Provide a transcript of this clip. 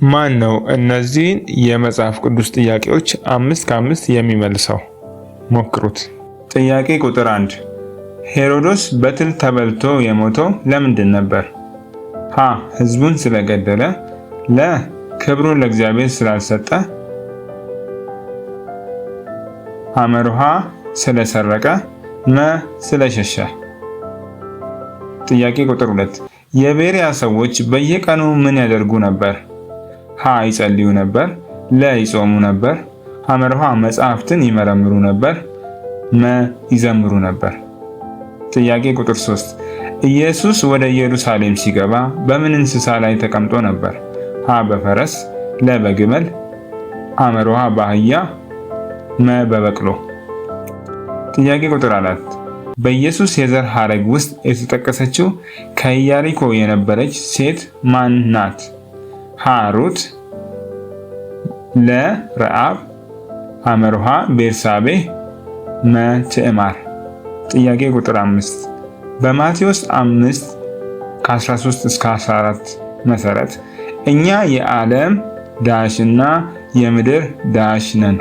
ማን ነው እነዚህን የመጽሐፍ ቅዱስ ጥያቄዎች 5 ከ5 የሚመልሰው? ሞክሩት። ጥያቄ ቁጥር 1። ሄሮዶስ በትል ተበልቶ የሞተው ለምንድን ነበር? ሀ ህዝቡን ስለገደለ፣ ለ ክብሩን ለእግዚአብሔር ስላልሰጠ፣ ሐመሩ ሐ ስለሰረቀ፣ መ ስለሸሸ። ጥያቄ ቁጥር 2። የቤሪያ ሰዎች በየቀኑ ምን ያደርጉ ነበር? ሀ ይጸልዩ ነበር፣ ለ ይጾሙ ነበር፣ ሐመሩ ሐ መጽሐፍትን ይመረምሩ ነበር፣ መ ይዘምሩ ነበር። ጥያቄ ቁጥር 3። ኢየሱስ ወደ ኢየሩሳሌም ሲገባ በምን እንስሳ ላይ ተቀምጦ ነበር? ሀ በፈረስ፣ ለ በግመል፣ ሐመሩ ሐ በአህያ፣ መ በበቅሎ። ጥያቄ ቁጥር 4። በኢየሱስ የዘር ሐረግ ውስጥ የተጠቀሰችው ከኢያሪኮ የነበረች ሴት ማን ናት? ሀ ሩት፣ ለ ረዓብ፣ ሐመሩ ሐ ቤርሳቤህ፣ መ ትዕማር። ጥያቄ ቁጥር 5። በማቴዎስ 5 ከ13 እስከ 14 መሰረት እኛ የዓለም dash እና የምድር dash ነን።